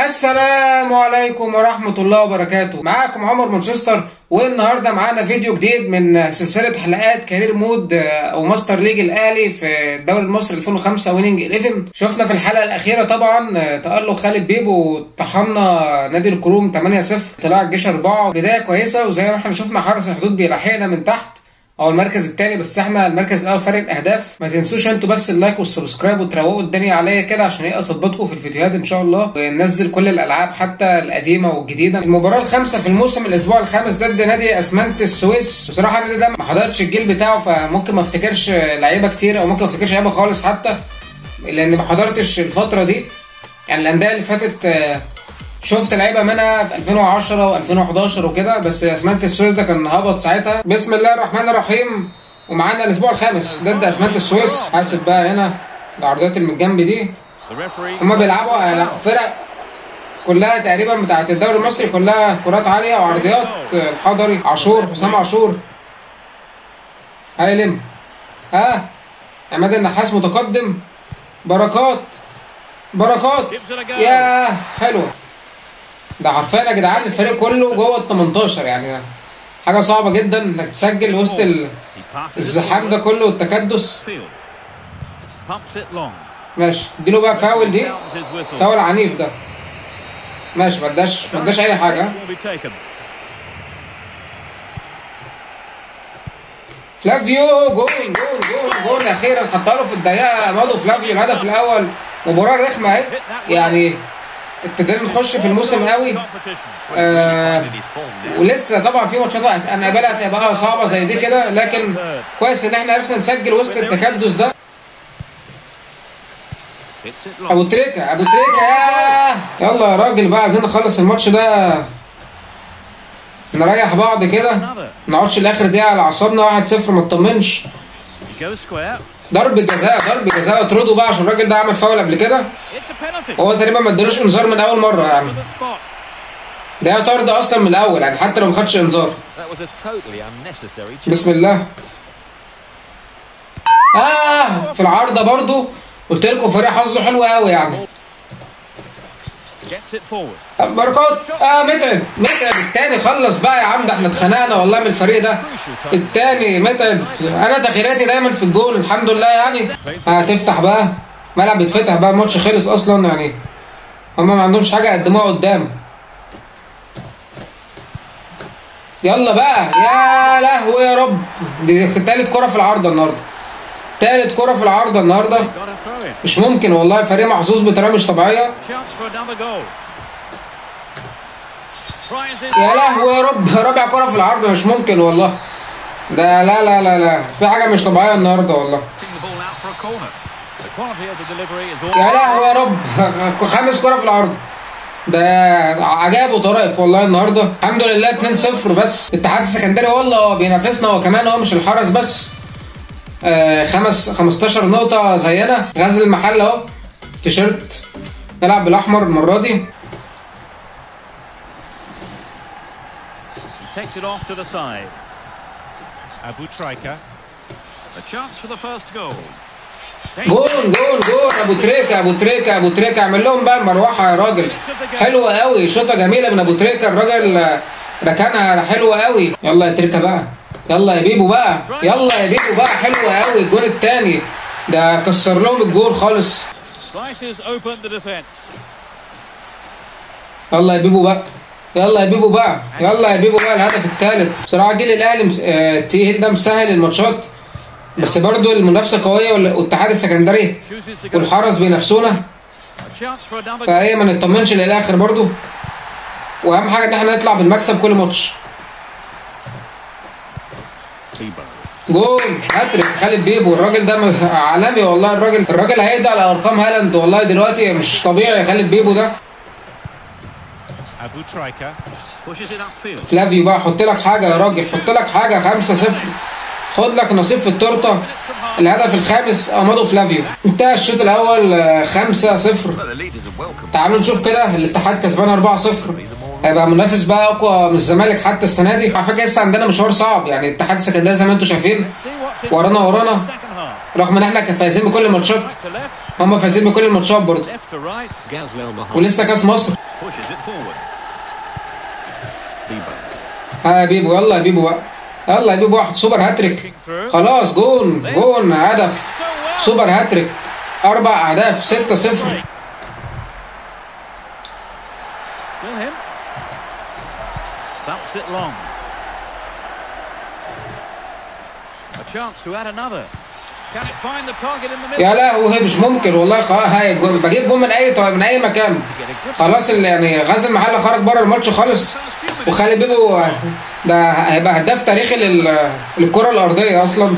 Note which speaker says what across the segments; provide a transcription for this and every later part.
Speaker 1: السلام عليكم ورحمة الله وبركاته. معاكم عمر مانشستر، والنهارده معانا فيديو جديد من سلسلة حلقات career mode او master league الاهلي في الدوري المصري 2005 Winning 11. شفنا في الحلقة الأخيرة طبعا تألق خالد بيبو وطحنا نادي الكروم 8-0، طلع الجيش 4، بداية كويسة. وزي ما احنا شفنا حرس الحدود بيلاحقنا من تحت او المركز الثاني، بس احنا المركز الاول فرق الاهداف. ما تنسوش انتوا بس ال like وال subscribe وتروقوا الدنيا عليا كده عشان ايه اظبطكم في الفيديوهات ان شاء الله، وننزل كل الالعاب حتى القديمة والجديده. المباراة الخامسة في الموسم، الاسبوع الخامس، ضد نادي اسمنت السويس. بصراحة النادي ده ما حضرتش الجيل بتاعه، فممكن ما افتكرش لعيبة كتير او ممكن ما افتكرش لعيبة خالص حتى، لان ما حضرتش الفترة دي. يعني الاندية اللي فاتت شفت لعيبة منها في 2010 و2011 وكده، بس اسمنت السويس ده كان هبط ساعتها. بسم الله الرحمن الرحيم. ومعانا الاسبوع الخامس ضد اسمنت السويس. حاسب بقى هنا العرضيات اللي من الجنب دي، هما بيلعبوا فرق كلها تقريبا بتاعه الدوري المصري، كلها كرات عالية وعرضيات. الحضري، عاشور، حسام عاشور هيلم، ها عماد النحاس متقدم، بركات بركات، يا حلوة. ده حرفيا يا جدعان الفريق كله جوه ال 18، يعني حاجة صعبة جدا انك تسجل وسط الزحام ده كله والتكدس. ماشي، اديله بقى فاول، دي فاول عنيف ده. ماشي، ما اداش اي حاجة. فلافيو، جون جون جون جون، اخيرا حطها له في الضيقه مادو فلافيو، الهدف الاول. مباراة رخمة اهي، يعني ابتدينا نخش في الموسم قوي، ولسه طبعا في ماتشات هنقابلها هتبقى صعبة زي دي كده، لكن كويس ان احنا عرفنا نسجل وسط التكدس ده. ابو تريكه ابو تريكه، يا يلا يا راجل بقى، عايزين نخلص الماتش ده، نريح بعض كده، ما نقعدش لاخر دقيقة على اعصابنا. 1-0 ما تطمنش. ضرب جزاء، ضرب جزاء، اطردوا بقى عشان الراجل ده عمل فاول قبل كده، هو تقريبا ما ادالوش انذار من اول مرة، يعني ده طرد اصلا من الاول، يعني حتى لو ما خدش انذار. بسم الله. في العارضة برضو قلت لكم فريق حظه حلو قوي يعني. بركات، متعب متعب التاني، خلص بقى يا عم، ده احنا اتخنقنا والله من الفريق ده. التاني متعب، انا تغييراتي دايما في الجول الحمد لله يعني. هتفتح بقى ملعب، بيتفتح بقى، الماتش خلص اصلا، يعني هما ما عندهمش حاجة يقدموها قدام. يلا بقى، يا لهوي يا رب، دي تالت كره في العارضة النهارده، تالت كرة في العارضة النهارده، مش ممكن والله، فريق محظوظ بطريقة مش طبيعية. يا لهوي يا رب، رابع كرة في العارضة، مش ممكن والله، ده لا لا لا لا، في حاجة مش طبيعية النهارده والله. يا لهوي يا رب، خامس كرة في العارضة، ده عجائب وطرائف والله النهارده. الحمد لله 2-0 بس. الاتحاد السكندري والله بينافسنا هو كمان، هو مش الحرس بس، 15 نقطة زينا. غزل المحل اهو، تيشيرت، نلعب بالاحمر المرة دي. جون جون جون، ابو تريكة ابو تريكة ابو تريكة، اعمل لهم بقى المروحة يا راجل. حلوة قوي، شوطة جميلة من ابو تريكة، الراجل ركنها حلوة قوي. يلا يا تريكة بقى، يلا يا بيبو بقى، يلا يا بيبو بقى، حلوة قوي. الجون الثاني ده كسر لهم الجول خالص. يلا يا بيبو بقى، يلا يا بيبو بقى، يلا يا بيبو بقى، الهدف الثالث. بصراحة جيل الاهلي التقيل ده مسهل الماتشات، بس برضو المنافسة قوية، والاتحاد السكندري والحرس بينافسونا، فايه ما نطمنش للاخر برضو. واهم حاجة ان احنا نطلع بالمكسب كل ماتش. جول، هاتريك خالد بيبو، الراجل ده عالمي والله، الراجل هيقضي على ارقام هالاند والله دلوقتي، مش طبيعي خالد بيبو ده. فلافيو بقى، حط لك حاجة يا راجل، حط لك حاجة. 5-0، خد لك نصيب في التورتة. الهدف الخامس امادو فلافيو. انتهى الشوط الاول 5-0. تعالوا نشوف كده الاتحاد كسبان 4-0، هيبقى منافس بقى اقوى من الزمالك حتى السنة دي. على فكرة لسه عندنا مشوار صعب، يعني الاتحاد السكندري زي ما انتم شايفين ورانا ورانا، رغم ان احنا فايزين بكل الماتشات، هم فايزين بكل الماتشات برضه، ولسه كاس مصر. ها يا بيبو، يلا يا بيبو بقى، يلا يا بيبو، واحد super hat-trick. خلاص جون، جون، هدف، super hat-trick، 4 أهداف، 6-0. يا لهوي مش ممكن والله. هاي بجيب جون من اي من اي مكان. خلاص اللي يعني غزل المحلة خرج بره الماتش خالص، وخالد بيبو ده هيبقى هداف تاريخي للكرة الارضية اصلا.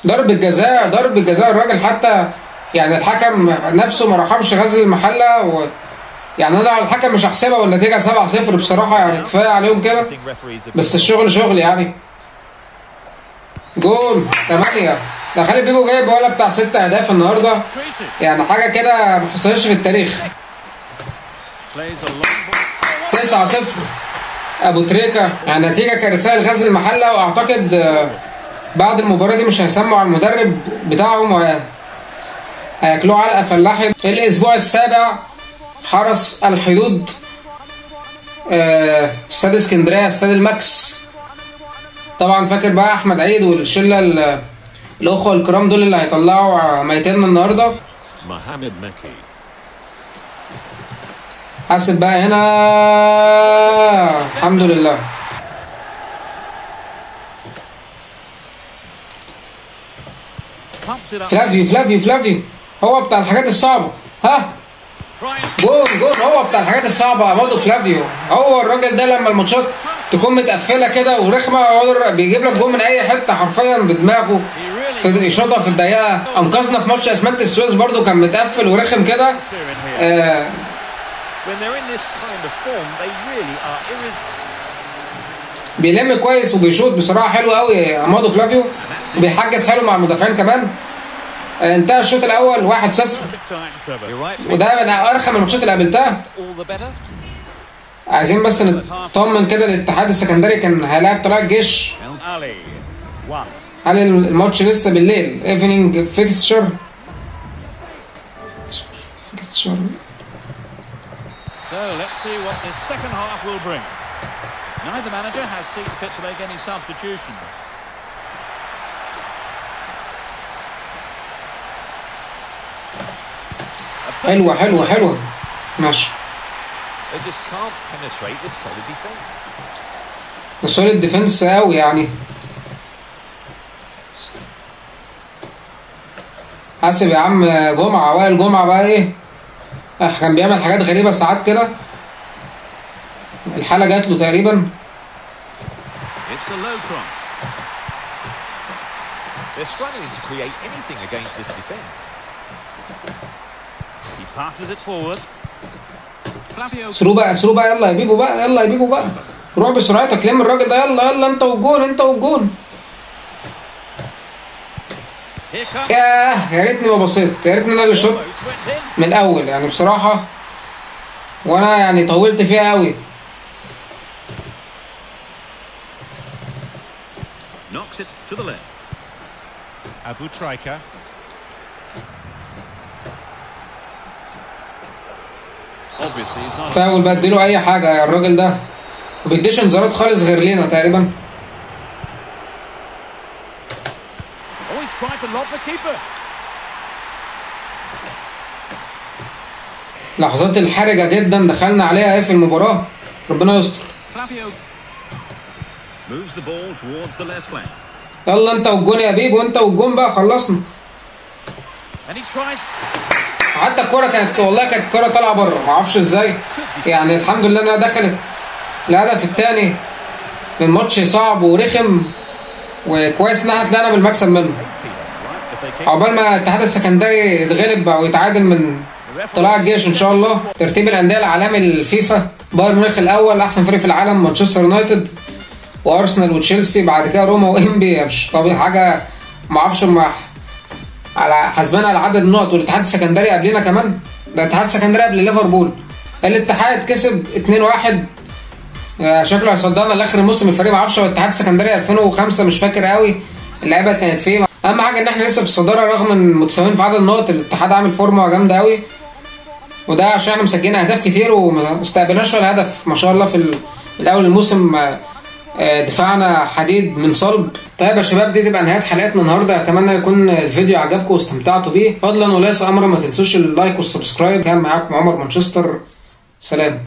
Speaker 1: ضربة جزاء، ضربة جزاء. الراجل حتى يعني الحكم نفسه ما رحمش غزل المحلة يعني انا على الحكم مش هحسبها، والنتيجة 7-0 بصراحة، يعني كفاية عليهم كده، بس الشغل شغل يعني. جون 8، ده خالد بيبو جايب ولا بتاع 6 اهداف النهارده، يعني حاجة كده ما حصلتش في التاريخ. 9-0 ابو تريكه، يعني نتيجة كارثية لغزل المحلة. واعتقد بعد المباراة دي مش هيسموا على المدرب بتاعهم، هياكلوه علقه فلاحي. الاسبوع السابع، حرس الحدود، استاد اسكندرية، استاد الماكس. طبعا فاكر بقى احمد عيد والشله الاخوة الكرام دول اللي هيطلعوا ميتين النهارده.
Speaker 2: محمد مكي
Speaker 1: حاسب بقى هنا، الحمد لله. فلافيو فلافيو فلافيو هو بتاع الحاجات الصعبة. ها جون جون، هو بتاع الحاجات الصعبة برضه فلافيو. هو الراجل ده لما الماتشات تكون متقفله كده ورخمه هو بيجيب لك جون من اي حتة حرفيا بدماغه، في يشوطها في الضيقه. انقذنا في ماتش اسمنت السويس برضه كان متقفل ورخم كده. بيلم كويس وبيشوط بصراحة حلو قوي امادو فلافيو، وبيحجز حلو مع المدافعين كمان. انتهى الشوط الاول 1-0، وده من ارخم الماتشات اللي قابلتها. عايزين بس نطمن كده الاتحاد السكندري كان هيلاعب طلائع الجيش. هل الماتش لسه بالليل؟ evening fixture.
Speaker 2: So let's see what this second half will bring. Neither manager has seen fit to make any substitutions.
Speaker 1: حلوة حلوة حلوة، ماشي.
Speaker 3: They just can't penetrate this solid defense.
Speaker 1: ال solid defense قوي يعني. حاسب يا عم جمعة، وائل جمعة بقى ايه؟ كان بيعمل حاجات غريبة ساعات كده. الحالة جات له تقريبا.
Speaker 2: It's a low cross.
Speaker 3: They're struggling to create anything against this defense.
Speaker 2: He passes it forward. Flavio.
Speaker 1: through بقى، through بقى، يلا يا بيبو بقى، يلا يا بيبو بقى، روح بسرعتك، لم الراجل ده، يلا يلا انت والجون، انت والجون. ياه يا ريتني ما بصيت، يا ريتني انا اللي شوت من الاول يعني بصراحة، وانا يعني طولت فيها قوي.
Speaker 2: Knocks it to the left.
Speaker 4: Abu Trika.
Speaker 2: Obviously he's not.
Speaker 1: فاول بقى، اديله اي حاجة يا الراجل ده، ما بيديش انذارات خالص غير لينا تقريبا.
Speaker 2: Oh, he's trying to lob the keeper.
Speaker 1: لحظات الحرجة جدا دخلنا عليها ايه في المباراة، ربنا يستر.
Speaker 2: Flavio moves the ball towards the left flank.
Speaker 1: يلا انت والجون يا بيبو، انت والجون بقى، خلصنا.
Speaker 2: And he tries.
Speaker 1: حتى الكرة كانت والله كانت الكرة طالعة بره، ما اعرفش ازاي يعني. الحمد لله انها دخلت الهدف الثاني. الماتش صعب ورخم، وكويس ان احنا طلعنا بالمكسب منه. عقبال ما الاتحاد السكندري يتغلب او يتعادل من طلائع الجيش ان شاء الله. ترتيب الاندية العالمي للفيفا: بايرن ميونخ الاول احسن فريق في العالم، مانشستر يونايتد وارسنال وتشيلسي، بعد كده روما وانبي. مش طبيعي حاجة، ما اعرفش على حسبان على عدد النقط. والاتحاد السكندري قبلنا كمان، ده الاتحاد السكندري قبل ليفربول. الاتحاد كسب 2-1، شكله هيصدرنا لاخر الموسم الفريق. ما اعرفش هو الاتحاد السكندري 2005 مش فاكر قوي اللعيبة كانت فين. اهم حاجة ان احنا لسه في الصدارة رغم ان متساويين في عدد النقط. الاتحاد عامل فورمه جامدة قوي، وده عشان احنا مسجلين اهداف كتير وما استقبلناش ولا هدف ما شاء الله في الاول الموسم. دفاعنا حديد من صلب. طيب يا شباب، دي تبقى نهاية حلقتنا النهارده. اتمنى يكون الفيديو عجبكم واستمتعتوا بيه. فضلا وليس امرا ما تنسوش ال like وال subscribe. كان معاكم عمر مانشستر، سلام.